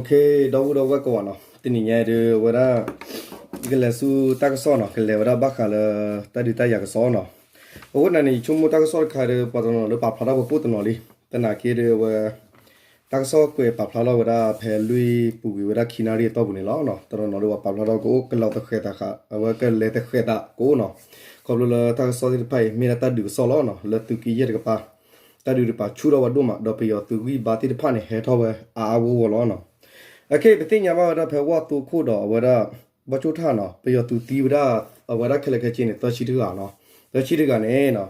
ဒီပုၢ်ဒီဝဲၢ်ကိးဂၤနီၤ, တနံၤညါအံၤဒုး အဝဲဒၣ် ယကလဲၤဆူတၢ်ကစီၣ်နီၤ, ကလဲၤဝဲဒၣ်ဘၣ်ဃးလၢတၢ်ဒုးတၢ်ယၤကစီၣ်နီၤ. အဃိန့ၣ်န့ၣ် ယဆိကမိၣ်တၢ်ကစီၣ်တခါဒီး ပှၤတနီၤနီၤလၢပာ်ဖျါထီၣ်ပှၤကိၣ်တနီၤလံ, သနာ်က့ဒီးအဝဲ တၢ်ကစီၣ်ကွဲးပာ်ဖျါထီၣ်ဝဲဒၣ်ဖဲလွံၢ်ပူၤကွံာ်ဝဲဒၣ်ခံနၣ်ရံၣ်အတီၢ်ပူၤန့ၣ်လီၤ. တနီၤနီၤဒီးပာ်ဖျါထီၣ်ကအိၣ်ကလီၤသဃဲၤသးဃး အဝဲကလဲၤသဃဲၤသးကအိၣ်နီၤ. ခီဖျိလၢတၢ်ကစီၣ်သ့ၣ်တဖၣ်အံၤ မ့ၢ်ဒၣ်တၢ်ဒုးကစီၣ်လီၤနီၤ, လၢသုးက့ယဲၢ်တကပၤ တၢ်ဒုးတကပၤဆူၣ်ထီၣ်ဝဲဒိၣ်မး, ဒီးပယီၤသုးဂံၢ်ဘါသ့ၣ်တဖၣ်န့ၣ် ဟဲထီၣ်ဝဲအါအါဂီၢ်ဂီၢ်လီၤ. အခဲအံၤ ပသ့ၣ်ညါဘၣ်ဝဲဒၣ်ဖဲဝၣ်သိခိၣ်ဒီးအဝဲဒၣ် ဘီၣ်ကၠိၣ်ထၣ်နီၤ, ပယီၤသုးသံဝဲဒၣ် အဝဲဒၣ်ခဲလၢာ်ခဲဆ့န့ၣ် သၢဆံတဂၤနီၤ. သၢဆံတဂၤန့ၣ်နီၤ,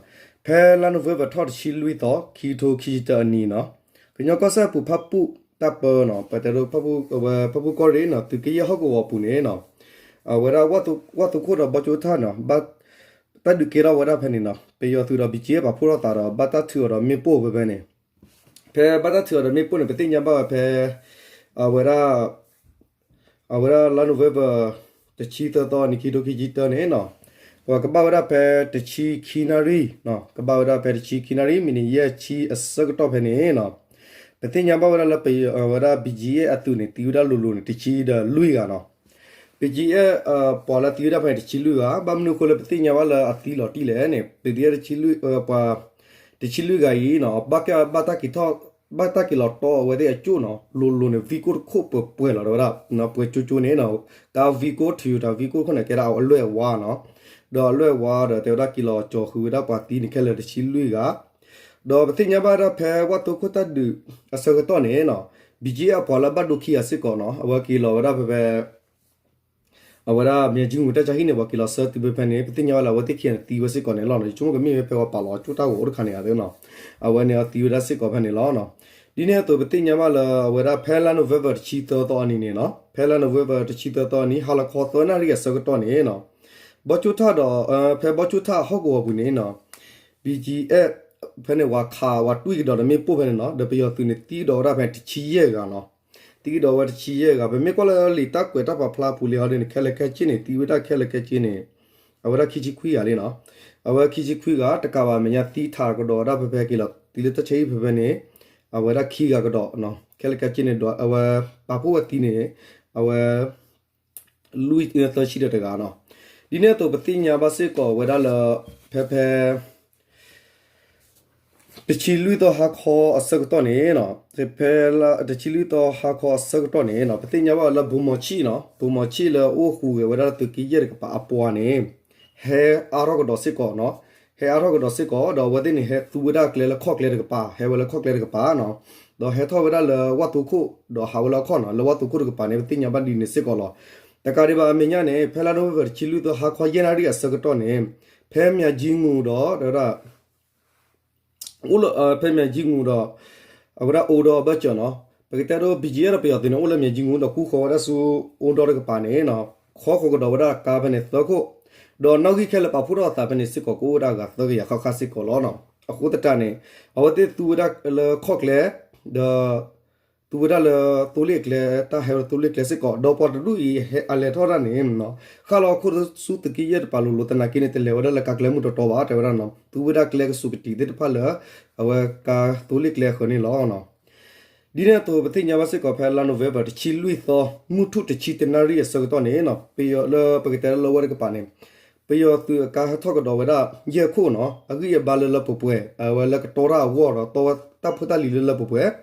ဖဲလါနိၣ်ဝ့ဘၢၣ် ထီၣ်တဆံလွံၢ်သီ ခံကထိခံဆံတၢအနံၤနီၤ, ကညီကီၢ်စဲၣ်ပူၤ ဖၣ်ပူၣ်တၢ်ပၢနီၤ, ပတဲဒိ ဖၣ်ပူၣ်ကီၢ်ရ့ၣ်နီၤ, သုးက့ယဲၢ်ဟီၣ်ကဝီၤအပူၤန့ၣ်နီၤ, အဝဲဒၣ် ဝၣ်သိခိၣ်ဒီးဘီၣ်ကၠိၣ်ထၣ်နီၤ, ဘၣ် တၢ်ဒုးကဲထီၣ်ဝဲဒၣ်ဖဲန့ၣ်နီၤ, ပယီၤသုးဒီး ဘံၣ်ကၠံအ့ၣ် ပာ်ဖှိၣ်ထီၣ်သးဒီး ဘၣ်တၢ်ထုးအီၤဒီးမ့ၣ်ပိၢ်ဖဲဖဲန့ၣ်, ဖဲဘၣ်တၢ်ထုးအီၤဒီးမ့ၣ်ပိၢ်န့ၣ် ပသ့ၣ်ညါဘၣ်ဝဲဖဲ အဝဲဒၣ် အဝဲဒၣ်လါနိၣ်ဝ့ဘၢၣ် တဆံသၢသီ နံၣ်ခံကထိခံဆံတၢန့ၣ်နီၤ, ပှၤကဘၣ်ဝဲဒၣ်ဖဲတဆံခံနၣ်ရံၣ်, ကဘၣ်ဝဲဒၣ်ဖဲတဆံခံနၣ်ရံၣ် မံးနံးယဲၢ်ဆံအဆၢကတီၢ်ဖဲန့ၣ်နီၤ, ပသ့ၣ်ညါဘၣ်ဝဲဒၣ်လၢ အဝဲဒၣ် ဘံၣ်ကၠံအ့ၣ် အသုးန့ၣ် သံဝဲဒၣ်လိၤလိၤန့ၣ် တဆံဒီးလွံၢ်ဂၤနီၤ. ဘံၣ်ကၠံအ့ၣ် ပှၤလၢသံဝဲဒၣ်ဖဲန့ၣ် တဆံလွံၢ်ဂၤ, ဘၣ်မနုၤအဃိလၢပသ့ၣ်ညါဘၣ်လၢအသံလီၤတံၢ်လဲၣ်န့ၣ်, ပသံဝဲဒၣ်တဆံလွံၢ်, ပှၤ တဆံလွံၢ်ဂၤအံၤနီၤ, ဘၣ်က ဘၣ်တၢ်က့ၤထီၣ် ဘၣ်တၢ်က့ၤလီၤတီအဝဲသ့ၣ်အကၠိၣ်နီၤ, လိၤလိၤန့ၣ် ဝံကိၣ်တခိၣ်ပှဲၤပှဲၤလီၤ တဲဝဲဒၣ်, ပှဲၤကၠိကၠိန့ၣ်နီၤ, ကါဝံကိၣ် Toyota ဝံကိၣ်တခိၣ်န့ၣ် ကဲဒၣ်အလွဲၢ်အဝါနီၤ, ဒီးအလွဲၢ်အဝါဒီး တဲဝဲဒၣ်က့ၤလီၤကၠီၤဃုာ်ဝဲဒၣ်ပှၤသံန့ၣ်ခဲလၢာ်တဆံလွံၢ်ဂၤ, ဒီးပသ့ၣ်ညါဘၣ်ဒၣ်ဖဲဝၣ်သိခိၣ်တၢ်ဒုးအဆၢကတီၢ်န့ၣ်နီၤ, ဘံၣ်ကၠံအ့ၣ် အပှၤလၢဘၣ်ဒိခံဂၤစ့ၢ်ကီးနီၤ, အဝဲက့ၤလီၤဝဲဒၣ်ဖဲဖဲ အဝဲဒၣ်မၠဲကၠံမူၤတၢ်ဆါဟံၣ်န့ၣ် ပှၤက့ၤလီၤဆၢသုးဖဲဖဲန့ၣ်, ပသ့ၣ်ညါဝဲလၢအဝဲသ့ၣ်ခံဂၤန့ၣ်သံဝဲစ့ၢ်ကီးန့ၣ်လီၤနီၤ, ယဆိကမိၣ်ကမ့ၢ်ဝဲဖဲပှၤပာ်လီၤကၠိၣ်တၢ်ဂီၤအိၣ်တခါန့ၣ်ဧါသ့နီၤ, အဝဲန့ၣ်အသံဝဲဒၣ်စ့ၢ်ကီးဖဲန့ၣ်လီၤနီၤ. ဒ်န့ၣ်အသိး ပသ့ၣ်ညါဘၣ်လၢအဝဲဒၣ်ဖဲလါနိၣ်ဝ့ဘၢၣ် တဆံသၢသီအနံၤန့ၣ်နီၤ, ဖဲလါနိၣ်ဝ့ဘၢၣ် တဆံသၢသီအနံၤ ဟါလီၤခီသၢနၣ်ရံၣ်အဆၢကတီၢ်န့ၣ်နီၤ, ဘီၣ်ကၠိၣ်ထၣ်ဒီး ဖဲဘီၣ်ကၠိၣ်ထၣ်ဟီၣ်ကဝီၤပူၤန့ၣ်နီၤ, ဘံၣ်ကၠံအ့ၣ် ဖဲန့ၣ် ပှၤခး ပှၤတွံၢ်ကဒီးဒီးမ့ၣ်ပိၢ်ဖဲန့ၣ်နီၤ, ဒီးပယီၤသုးန့ၣ်သံကဒီးဝဲဒၣ်ဖဲတဆံယဲၢ်ဂၤနီၤ, သံကဒီးဝဲတဆံယဲၢ်ဂၤ, ပမ့ၢ်ကွၢ်လၢလံာ်တၢ်ကွဲးတၢ်ပာ်ဖျါပူၤလံဟီဒ်န့ၣ် ခဲလၢာ်ခဲဆ့န့ၣ်သံဝဲဒၣ်ခဲလၢာ်ခဲဆ့န့ၣ် အဝဲဒၣ်ခံဆံခွံဂၤလံနီၤ, အဝဲခံဆံခွံဂၤ တကးဘၣ်အမဲာ်ညါသံထးကဒီးဝဲဒၣ်ဖဲဖဲက့ၤလီၤသံလၢတၢ်ဆါဟံၣ်ဖဲဖဲန့ၣ် အဝဲဒၣ်ခံဂၤကဒီးနီၤ, ခဲလၢာ်ခဲဆ့န့ၣ်ဒီး အဝဲပာ်ဖှိၣ်ဝဲသံန့ၣ် အဝဲ လွံၢ်သၢဆံဒီးတဂၤနီၤ. ဒ်န့ၣ်အသိး ပသ့ၣ်ညါဘၣ်စ့ၢ်ကီးဝဲဒၣ်လၢ ဖဲဖဲ တဆံလွံၢ်သီဟါခီအဆၢကတီၢ်န့ၣ်နီၤ, ဖဲလါ တဆံလွံၢ်သီဟါခီအဆၢကတီၢ်န့ၣ်နီၤ, ပသ့ၣ်ညါဘၣ်လၢ ဘိမီၤဆံၣ်နီၤ, ဘိမီၤဆံၣ်လၢအအိၣ်ဃုာ်ဂဲၤဝဲဒၣ်လၢသုးက့ယဲၢ်တကပၤအပှၤန့ၣ် ဟဲအါထီၣ်ကဒီးစ့ၢ်ကီးနီၤ, ဟဲအါထီၣ်ကဒီးစ့ၢ်ကီး ဒီးအဝဲသ့ၣ်န့ၣ် ဟဲသူဝဲဒၣ်ကျဲလၢခီၣ်ကျဲတကပၤ, ဟဲဝဲလၢခီၣ်ကျဲတကပၤနီၤ, ဒီးဟဲထီၣ်ဝဲဒၣ်လၢဝၣ်သိခိၣ် ဒီးဟးဝဲလၢအခီၣ်နီၤ, လၢဝၣ်သိခိၣ်တကပၤန့ၣ် ပသ့ၣ်ညါဘၣ်ဒ်န့ၣ်စ့ၢ်ကီးလီၤ. တကးဒံးဘၣ်အမဲာ်ညါန့ၣ် ဖဲလါနိၣ်ဝ့ဘၢၣ် တဆံလွံၢ်သီဟါခီယဲၢ်နၣ်ရံၣ်အဆၢကတီၢ်န့ၣ် ဖဲမၠဲကၠံမူၤဒီး တဲဝဲဒၣ် အိၣ်လၢ ဖဲမၠဲကၠံမူၤဒီး အဝဲဒၣ်အိၣ်ဒီးဘၢၣ်စၢၤနီၤ, ပကတဲဒိ ဘံၣ်ကၠံအဲၣ် ဒီးပယီၤသုးန့ၣ် အိၣ်လၢမၠဲကၠံမူၤဒီး ဃူဃီၤဝဲဒၣ်ဆူ အိၣ်ဒီးတကပၤန့ၣ်နီၤ, ဃီဃီၤကဒီးဝဲဒၣ်ကါဖဲန့ၣ်သၢခိၣ်, ဒီးနီၣ်ဂံၢ်ခဲလၢာ်ပာ်ဖှိၣ်ထီၣ်အသးဖဲန့ၣ်စ့ၢ်ကီး ကအိၣ်ဝဲဒၣ်အဂၤသၢကယၤဃၣ်ဃၣ်စ့ၢ်ကီးလီၤနီၤ. အဃိသတးန့ၣ် အဝဲသ့ၣ်သူဝဲဒၣ်လၢခီၣ်ကျဲ ဒီး သူဝဲဒၣ်လၢသိလ့ၣ်ကျဲ, တၢ်ဟဲဝဲသိလ့ၣ်ကျဲစ့ၢ်ကီး, ဒီးပှၤတဒူၣ်အံၤ အလဲၤထီၣ်ဒၣ်န့ၣ် ဃၣ်လီၤဟီၣ်ခိၣ်ဆူသုးက့ယဲၢ်တကပၤလိၤလိၤသနာ်က့န့ၣ် တလဲၤဝဲဒၣ်လၢကါကျဲမုၢ်တီတီဘၣ် တဲဝဲဒၣ်နီၤ, သူဝဲဒၣ်ကျဲကစူးကတံာ်သ့ၣ်တဖၣ်လၢ အဝဲကါသိလ့ၣ်ကျဲဃၢၤန့ၣ်လီၤ. ဒ်န့ၣ်အသိး ပသ့ၣ်ညါဘၣ်စ့ၢ်ကီး ဖဲလါနိၣ်ဝ့ဘၢၣ် တဆံလွံၢ်သီ မုၢ်ထူၣ်တဆံတနၣ်ရံၣ်အဆၢကတီၢ်န့ၣ်နီၤ, ပယီၤလၢပကတဲလၢလီဝဲတကပၤန့ၣ် ပယီၤသုးအကါဟဲထီၣ်ကဒီးဝဲဒၣ် ယဲၢ်ခိၣ်နီၤ, အဂံၢ်အဘါလၢလၢပှဲၤပှဲၤ, အဝဲလၢကတီတၢ်အဂီၢ်ဒီး တီဝဲတၢ်ဖိတၢ်လံၤလၢလၢပှဲၤပှဲၤ,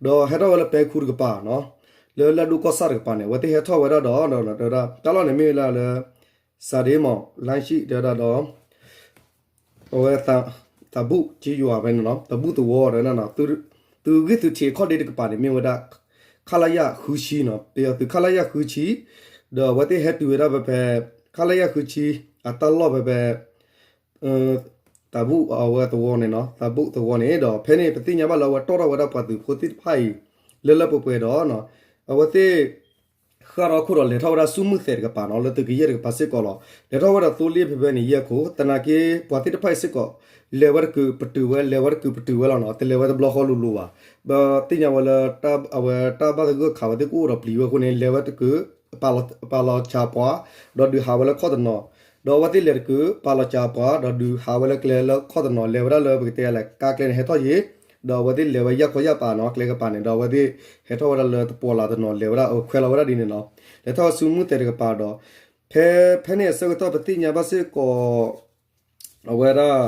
ဒီးဟဲထီၣ်ဝဲလၢပဲခူတကပၤနီၤ, လၢလၢဒိၣ်ကီၢ်ဆၣ်တကပၤန့ၣ် အဝဲသ့ၣ်ဟဲထီၣ်ဝဲဒၣ်ဒီး တၢ်လီၢ်န့ၣ်မ့ၢ်ဝဲဒၣ်လၢ စၤဒ့မီၣ် လါၡံၣ် တဲဝဲဒၣ်ဒီး အဝဲ သးဘူၣ် က့ယွၤဖဲန့ၣ်နီၤ, သးဘူၣ်သဝီဒီး သုးဂံၢ်သုးထံးအခီၣ်ဒ့တကပၤန့ၣ် မ့ၢ်ဝဲဒၣ် ခလရ ဃုဆံနီၤ, ပယီၤသုး ခလရ ဃုဆံ, ဒီးအဝဲသ့ၣ်ဟဲတုၤဝဲဒၣ်ဖဲဖဲ ခလရ ဃုဆံ အတၢ်လီၢ်ဖဲဖဲ သးဘူၣ်အဝဲသဝီန့ၣ်နီၤ, သးဘူၣ်သဝီန့ၣ်ဒီး ဖဲန့ၣ် ပသ့ၣ်ညါဘၣ်လၢအဝဲတီၢ်ထီၣ်ဝဲဒၣ်ပှၤသုးဖိသ့ၣ်တဖၣ်အံၤ လၢလၢပှဲၤပှဲၤဒီး အဝဲသ့ၣ် ဃၣ်ထီၣ်ဟီၣ်ခိၣ်ဒီး လဲၤထီၣ်ဝဲဒၣ်ဆူမုၢ်သဲးတကပၤနီၤ, လၢသုးက့ယဲၢ်တကပၤစ့ၢ်ကီးလီၤ. လဲၤထီၣ်ဝဲဒီးသိလ့ၣ်ဖဲဖဲန့ၣ် ယဲၢ်ခိၣ်, သနာ်က့ ပှၤသ့ၣ်တဖၣ်အံၤစ့ၢ်ကီး လဲၤဝဲတကုးပတုာ်ဝဲ, လဲၤဝဲတကုးပတုာ်ဝဲလီၤနီၤ, တလဲၤဝဲတဘျီဃီလိၤလိၤဘၣ်. ဒီးသ့ၣ်ညါဝဲလၢ အဝဲတၢ်ဘၣ်သဂၢၢ်ခးဝဲသ့ၣ်ကအိၣ်ဒီးပျံၤဝဲအဃိန့ၣ် လဲၤဝဲတကုး ပာ်လီၤစှၤပှၤ, ဒီးဒုးဟးဝဲလၢခီၣ်တနီၤ, ဒီးအဝဲသ့ၣ်လဲၤတကုး ပာ်လီၤစှၤပှၤ ဒီးဒုးဟးဝဲလၢကျဲလၢခီၣ်တနီၤ, လဲၤဝဲဒၣ်လၢပကတဲလဲၣ် ကါကျဲန့ၣ် ဟဲထီၣ်ယံၤ ဒီးအဝဲသ့ၣ်လဲၤဝဲယၢ်ခီယၢ်ပၤနီၤ ကျဲကပၤန့ၣ် ဒီးအဝဲသ့ၣ်ဟဲထီၣ်ဝဲဒၣ်လၢတပီၤလၢ်တနီၤ လဲၤဝဲဒၣ်ခွဲလီၤဝဲဒၣ်ဒ်န့ၣ်နီၤ လဲၤထီၣ်ဝဲဆူမုၢ်သဲးတကပၤဒီး ဖဲ ဖဲန့ၣ်အဆၢကတီၢ်ပသ့ၣ်ညါဘၣ်စ့ၢ်ကီး အဝဲဒၣ်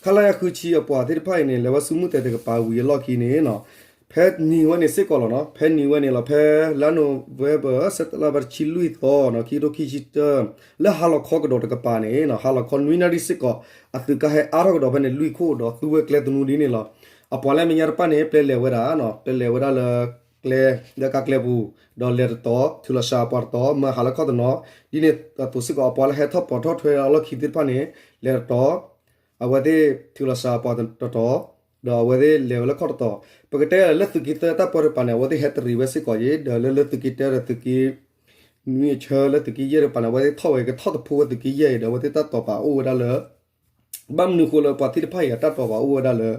ခလရ ဃုဆံအပှၤသ့ၣ်တဖၣ်အံၤန့ၣ် လဲၤဝဲဆူမုၢ်သဲးတကပၤဝံၤအလီၢ်ခံန့ၣ်နီၤ ဖဲနံၤဝဲန့ၣ်စ့ၢ်ကီးလီၤနီၤ ဖဲနံၤဝဲန့ၣ်လီၤ ဖဲလါနိၣ်ဝ့ဘၢၣ် ဆၢလါဘၣ်တဆံလွံၢ်သီနီၤ ခံကထိခံဆံတၢ လၢဟါလီၤခီကဒီးတကပၤန့ၣ်နီၤ ဟါလီၤခီနွံနၣ်ရံၣ်စ့ၢ်ကီး အသုးကါဟဲအါထီၣ်ကဒီးဖဲန့ၣ် လွံၢ်ခိၣ်ဒီးသူဝဲကျဲသနူဒ်န့ၣ်လီၤ. အပှၤလၢအမဲာ်ညါတဖၣ်န့ၣ် ပျဲလဲၤဝဲဒၣ်နီၤ ပျဲလဲၤဝဲဒၣ်လၢ ကျဲ လၢကါကျဲပူၤ ဒီးလဲၤတတီၤ ထုးလီၤစှၤအပှၤတတီၤ မၢဟးလၢခီၣ်တနီၤ ဒ်န့ၣ်အသိးစ့ၢ်ကီး အပှၤလၢဟဲထီၣ်ပိာ်ထီၣ်ထွဲအလီၢ်ခံသ့ၣ်တဖၣ်န့ၣ် လဲၤတတီၤ အဝဲသ့ၣ်ထုးလီၤစှၤအပှၤတတီၤ ဒီးအဝဲသ့ၣ်လဲၤဝဲလၢခီၣ်တတီၤ ပကတဲလၢသုးက့သၢတၢ်ပၢတကပၤန့ၣ် အဝဲသ့ၣ်ဟဲတရံးဝဲစ့ၢ်ကီးယဲ ဒီးလၢလၢသုးက့တၢဒီးသုးက့ နွံအဆၢလၢသုးက့ယဲၢ်တကပၤန့ၣ် အဝဲသ့ၣ်ထီၣ်ဝဲကထီၣ်တဖိဝဲသုးက့ယဲၢ်အံၤ ဒီးအဝဲသ့ၣ်တၢ်တိာ်ပာ်အိၣ်ဝဲဒၣ်လၢ ဘၣ်မနုၤဃိလၢပှၤသ့ၣ်တဖၣ်အံၤအတၢ်တိာ်ပာ်အိၣ်ဝဲဒၣ်လၢ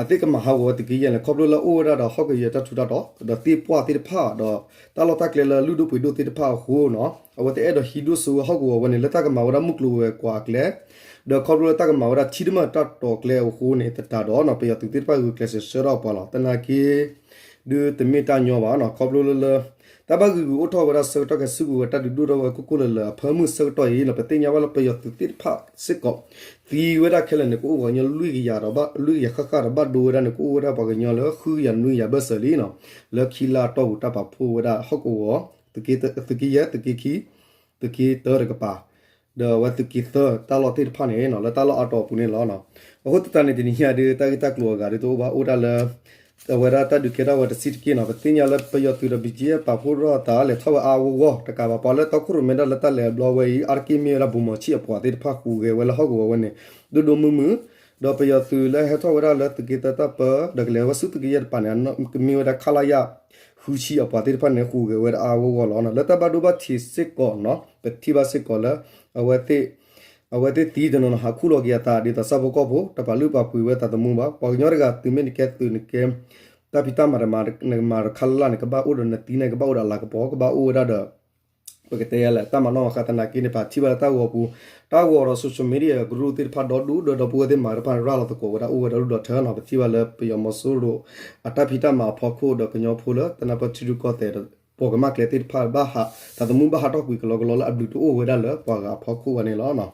အသ့ၣ်ကမၤဟးဂီၤဝဲသုးက့ယဲၢ်န့ၣ် ခီဖျိလၢအိၣ်ဝဲဒၣ်ဒီးဟီၣ်ကယဲၢ်တၢ်ထူးတၢ်တီၤ ဒီးသ့ၣ်ပှၢ်သ့ၣ်တဖၣ် ဒီးတၢ်လီၢ်တၢ်ကျဲလၢလုၢ်ဒိၣ်ပှ့ၤဒိၣ်သ့ၣ်တဖၣ်အဃိနီၤ အဝဲသ့ၣ်အဲၣ်ဒိးဟံးဒိၣ်စိဝဲဟီၣ်ကဝီၤဝဲန့ၣ် လၢတၢ်ကမၤဝဲဒၣ်မုၢ်ကျိၤဝဲၤကွာ်အကျဲ ဒီးခီဖျိလၢတၢ်ကမၤဝဲဒၣ်ထံတမၢၢ်တၢ်တီၤကျဲအဃိန့ၣ် သတးဒီးနီၤ ပယီၤသုးသ့ၣ်တဖၣ်ဂုာ်ကျဲးစၢးဆှၢထီၣ်အပှၤလီၤ. သနာ်က့ ဒုးတမ့ၢ်တၢ်ညီဘၣ်နီၤ ခီဖျိလၢလၢ တၢ်ဘၣ်ဂံာ်ဂူာ်အိၣ်ထီၣ်ဝဲဒၣ်ဆၢကတီၢ်ခဲစုကဝဲၤတၢ်ဒုးဒိၣ်ထီၣ်ဝဲကိၢ်ကိၢ်လၢၤလၢၤအဖၢမုၢ်ဆၢကတီၢ်အံၤနီၤ ပသ့ၣ်ညါဘၣ်လၢပယီၤသုးသ့ၣ်တဖၣ်စ့ၢ်ကီး သံဝဲဒၣ်ခဲလၢာ်န့ၣ် ကအိၣ်ပှၤကညီလွံၢ်ကယၤဒီးဘၣ် လွံၢ်ကယၤဃၣ်ဃၣ်ဒီးဘၣ်ဒိဝဲဒၣ်န့ၣ် ကအိၣ်ဝဲဒၣ်ပှၤကညီလၢဃုကယၤနွံကယၤဘၢၣ်စၢၤလံနီၤ လၢခံလါအတီၢ်ပူၤတၢ်ပာ်ဖှိၣ်ဝဲဒၣ်ဟီၣ်ကဝီၤ သုးက့ယဲၢ် သုးက့ခံ သုးက့တၢတကပၤ ဒီးအဝဲသုးက့သၢတၢ်လီၢ်သ့ၣ်တဖၣ်န့ၣ်နီၤ လၢတၢ်လီၢ်အါတီၤအပူၤန့ၣ်လီၤ. အဃိသတးန့ၣ် တနံၤညါဒုး တၢ်ဂ့ၢ်တၢ်ကျိၤအဂၤဒုးတအိၣ်ဘၣ် အိၣ်ဒၣ်လၢ အဝဲဒၣ်တၢ်ဒုးကဲထီၣ်ဝဲတဆံးတက့ၢ်နီၤ ပသ့ၣ်ညါလၢပယီၤသုးဒီး ဘံၣ်ကၠံၣ် ပာ်ဖှိၣ်ထီၣ်အသးလဲၤထီၣ်ဝဲအါအါဂီၢ်ဂီၢ် တကးဘၣ်ပှၤလၢတီခိၣ်ရိၣ်မဲဒၣ်လၢတၢ်လဲၤအဘျီဝဲအံၤ အါတက့ၢ်မ့ၢ်ဝဲဒၣ်ဗိုလ်မှူးကြီးအပှၤသ့ၣ်တဖၣ်ဟူးဂဲၤဝဲလၢဟီၣ်ကဝီၤဝဲန့ၣ် ဒိၣ်ဒိၣ်မုၢ်မုၢ် ဒီးပယီၤသုးလၢဟဲထီၣ်ဝဲဒၣ်လၢသုးက့သၢတၢ်ပၢ ဒီးကလဲၤဝဲဆူသုးက့ယဲၢ်တကပၤန့ၣ် ကမ့ၢ်ဝဲဒၣ် ခလရ ဃုဆံအပှၤသ့ၣ်တဖၣ်န့ၣ် ဟူးဂဲၤဝဲဒၣ်အါအါဂီၢ်ဂီၢ်လီၤ. လၢတၢ်ဘၣ်ဒိဘၣ်ထံးစ့ၢ်ကီးနီၤ ပထံၣ်ဘၣ်စ့ၢ်ကီးလၢ အဝဲသ့ၣ် အဝဲသ့ၣ်သံတနီၤနီၤ ဟးခူၣ်လီၤက့ၤအသးဒ်သိးဆၣ်ဖိကီၢ်ဖိ တပာ်လုၢ်ပာ်ပှ့ၤဝဲသးသမူဘၣ်. ပှၤကညီတဂၤ သုးမ့ၢ်နကဲသုးနကဲ တၢ်ဖံးတၢ်မၤတမၤ နကမၤတခါလၢ်လၢ်န့ၣ် ကဘၣ်အိၣ်ဒီးနသံန့ၣ် ကဘၣ်အိၣ်ဒီးအလၤကပီၤ ကဘၣ်အိၣ်ဝဲဒၣ်ဒီး ပကတဲယဲလဲၣ် တၢ်မၤနီၣ်မၤဃါသနာ်က့န့ၣ် ပထံၣ်ဘၣ်လၢတၢ်ဂီၤပူၤ တၢ်ဂီၤဒီး social media group သ့ၣ်တဖၣ်ဒီဒူၣ်ဒီး ဒီပုၢ်ဝဲၢ်သ့ၣ်မၤတဖၣ်န့ၣ် ရၤလီၤသကိးဝဲဒၣ်အိၣ်ဝဲဒၣ်ဒူၣ်ဒီးထၢနီၤ ပထံၣ်ဘၣ်လၢပယီၤမီၤစိရိၤ အတၢ်ဖံးတၢ်မၤအဖီခိၣ်ဒီးကညီဖိလၢ သနၢၣ်ပၢၢ်ထံရူၢ်ကီၢ်သဲး ပိာ်ကမၣ်ကျဲသ့ၣ်တဖၣ်ဘၣ်ဟး သးသမူဘၣ်ဟးထီၣ်ကွံာ်ကလီကလီလၢအဘျုးတအိၣ်ဝဲဒၣ်လၢ ပှၤဂၤအဖီခိၣ်ဘၣ်န့ၣ်လီၤ.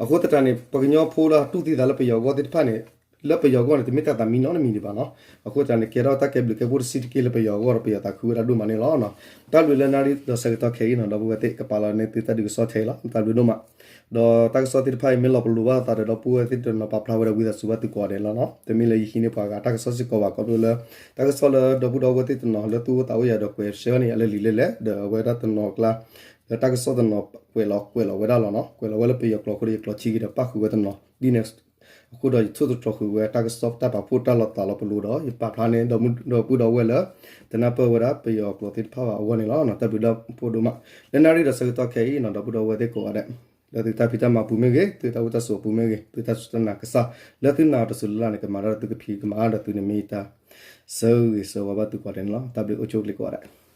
အဃိသတးန့ၣ် ပှၤကညီဖိလၢတူၢ်သံသးလၢပယီၤအဂီၢ်သ့ၣ်တဖၣ်န့ၣ် လၢပယီၤအဂီၢ်န့ၣ် တမ့ၢ်တၢ်သးမံနီတမံၤဒံးဘၣ်နီၤ. အဃိသတးန့ၣ် ကဲထီၣ်တၢ်ကဲဘျုးကဲဖှိၣ်တဆံးတက့ၢ်လၢပယီၤအဂီၢ်ဒီးပယီၤသးခုဝဲဒၣ်ဒိၣ်မးန့ၣ်လီၤ. တၢ်ဘျုးလၢနၣ်ရံၣ်ဒီးဆၢကတီၢ်ခဲအံၤနီၤ ဒီပုၢ်ဝဲၢ်သ့ၣ် ကပာ်လီၤန့ၢ်သုတၢ်ဒုးကစီၣ်ထဲအံၤလီၤ. တၢ်ဘျုးဒိၣ်မး ဒီးတၢ်ကစီၣ်သ့ၣ်တဖၣ်အံၤ မ့ၢ်လီၤပလိာ်ဘၣ်သးဒီး ဒီပုၢ်ဝဲၢ်သ့ၣ်တနီၤ ပာ်ဖျါဝဲဒၣ်ဝံသးစူၤဘၣ်သုကိးဂၤဒဲးလီၤနီၤ. တမ့ၢ်လၢယဟံးန့ၢ်ပှၤဂၤတၢ်ကစီၣ်စ့ၢ်ကီးဘၣ် ခီဖျိလၢ တၢ်ကစီၣ်လၢဒီပုၢ်ဒီဝဲၢ်သ့ၣ်တနီၤ လၢသူၣ်အိၣ်သးအိၣ်ယၤဒီးကွဲးရှဲန့ၣ် အလၢလံာ်လဲၢ်လဲၢ် ဒီးအဝဲဒၣ်တနီၤကျါ လၢတၢ်ကစီၣ်တနီၤ ကွဲးလီၤကွဲးလီၤဝဲဒၣ်လီၤနီၤ. ကွဲးလီၤဝဲလၢပယီၤကျိာ်အဃိဒီး ယကျိာ်ထံက့ၤဒီး ပၣ်ဃုာ်ဝဲတနီၤ ဒ်န့ၣ် အဃိဒီး ယထိၣ်သတြီၤဃုာ်ဝဲတၢ်ကစီၣ်တၢ်ပာ်ဖှိၣ်တၢ်လီၤသးလီၤပလိာ်ဒီး ယပာ်ဖျါန့ၢ် ဒီပုၢ်ဒီဝဲၢ်လၢ တနၢ်ပၢၢ်ဝဲဒၣ်ပယီၤကျိာ်သ့ၣ်တဖၣ်ဘၣ်အဂီၢ်န့ၣ်လီၤ. တၢ်ဘျုးဒိၣ်မး လၢနၣ်ရံၣ်ဒီးဆၢကတီၢ်ခဲအံၤနီၤ ဒီပုၢ်ဒီဝဲၢ်သ့ၣ်ကိးဂၤဒဲး လၢသုတၢ်ဖံးတၢ်မၤပူၤမ့ၢ်ဂ့ၤ သုတၢ်အိၣ်တၢ်ဆိးအပူၤမ့ၢ်ဂ့ၤ သုတၢ်စူၢ်တၢ်နာ်ကစၢ် လၢသုနာ်အီၤတစူၤလၢ်လၢ်န့ၣ် ကမၤတၢ်ဒီးသုကဖံးကမၤတၢ်ဒီးသုန့ၣ်မ့ၢ်ယတၢ်ဆၢဂ့ၤဆၢဝါဘၣ်သုကိးဂၤဒဲးန့ၣ်လီၤ. တၢ်ဘျုးအိၣ်ဆူၣ်အိၣ်ချ့ကိးဂၤဒဲး